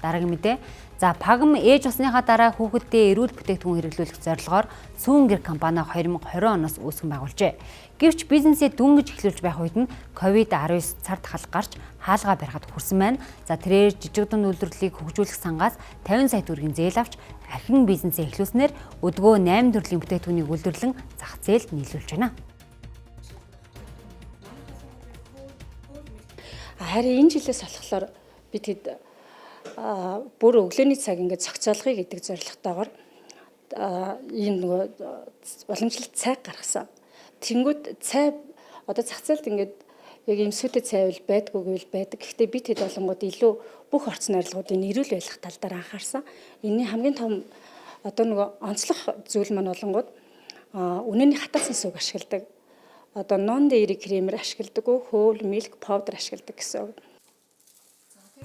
Дараагийн мэдээ. За Пагам ээж болсныхаа дараа хүүхэддээ эрүүл бүтээгдэхүүн хэрэглүүлэх зорилгоор Сүүн гэр компани 2020 оноос үүсгэн байгуулжээ. Гэвч бизнесээ дүнгиж эхлүүлж байх үед нь COVID-19 цар тахал гарч хаалгаа барихад хүрсэн байна. За тэрээр жижиг дунд үйлдвэрлэлийг хөгжүүлэх сангаас 50 сая төгрөгийн зээл авч ахин бизнесээ эхлүүлснээр өдгөө 8 төрлийн бүтээгдэхүүнийг үйлдвэрлэн зах зээлд нийлүүлж байна. Харин энэ жилээс болохоор би тэд бүр өглөөний цаг ингээд зохицоолгоё гэдэг зорилготойгоор ийм нөгөө уламжлалт цай гаргасан. Тэнгүүд цай одоо зах зээлд ингээд яг ийм сүдэ цай бол байдгүй гэвэл байдаг. Гэхдээ би тэд болонгууд илүү бүх орц найрлагуудын эрүүл байх тал дээр анхаарсан. Энэний хамгийн том одоо нөгөө онцлог зүйл маань болонгууд үнэний хатаасан сүг ашигладаг. Одоо non dairy creamer ашигладаг, whole milk powder ашигладаг гэсэн үг.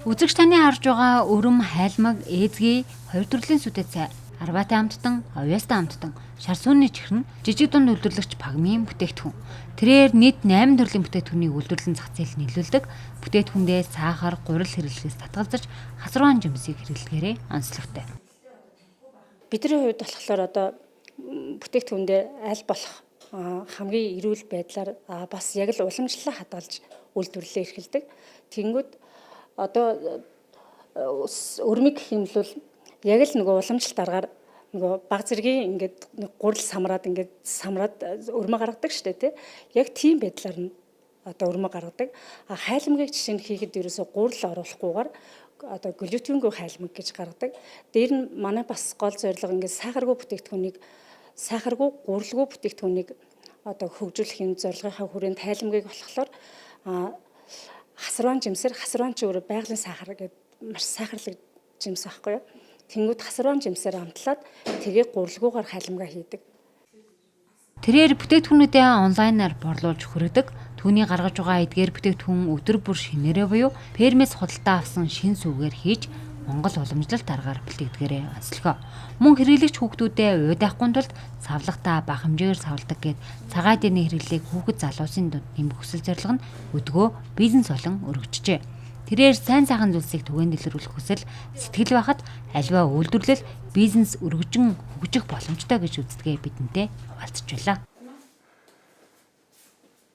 Үзэгч таны харж байгаа өрөм, хайлмаг, ээзгий хоёр төрлийн сүдэ цай, арватай амттан, овьяастай амттан, шар сүүний чихэр нь жижиг дунд үйлдвэрлэгч Пагмын бүтээгдэхүүн. Тэрээр нийт 8 төрлийн бүтээгдэхүүнийг үйлдвэрлэн зах зээлд нийлүүлдэг. Бүтээгдэхүүндээ сахар, гурил хэрэглэхээс татгалзаж хасарван жимсийг хэрэглэхээрээ онцлогтой. Бидний хувьд болохоор одоо бүтээгдэхүүндээ аль болох хамгийн эрүүл байдлаар бас яг л уламжлалаа хадгалж үйлдвэрлэлээ эрхэлдэг. Тэнгүүд одоо өрмөг гэх юм бол яг л нөгөө уламжлалт аргаар нөгөө баг зэргийн ингээд гурил самраад ингээд самраад өрмө гаргадаг штэ тий. Яг тийм байдлаар нь одоо өрмө гаргадаг. А хайлмгийг жишээ нь хийхэд ерөөсөө гурил оруулахгүйгээр одоо глютенгүй хайлмаг гэж гаргадаг. Дээр нь манай бас гол зорилго ингээд сахаргүй бүтээгдэхүүнийг сахаргүй гурилгүй бүтээгдэхүүнийг одоо хөгжүүлэх юм зорилгынхаа хүрээнд хайлмгийг болохоор хасарван жимсэр хасарван чи өөрөө байгалийн сахар гэдэг маш сахарлаг жимс байхгүй юу? Тэнгүүд хасарван жимсээр амтлаад тэгээ гурилгүйгээр хайлмгаа хийдэг. Тэрээр бүтээгдэхүүнүүдээ онлайнаар борлуулж хүргэдэг. Түүний гаргаж байгаа эдгээр бүтээгдэхүүн өдөр бүр шинээрээ буюу фермээс худалдаа авсан шин сүүгээр хийж Монгол уламжлалт аргаар бэлтгэдгээрээ онцлогоо. Мөн хэрэглэгч хүүхдүүдээ уйдахгүй тулд савлагтаа бага хэмжээгээр савладаг гээд цагаан эдийн хэрэглээг хүүхэд залуусын дунд нэмэх хүсэл зорилго нь өдгөө бизнес болон өргөжжээ. Тэрээр сайн сайхан зүйлсийг түгээн дэлгэрүүлэх хүсэл сэтгэл байхад аливаа үйлдвэрлэл бизнес өргөжин хөгжих боломжтой гэж үздэгээ бидэнтэй хуваалцж байлаа.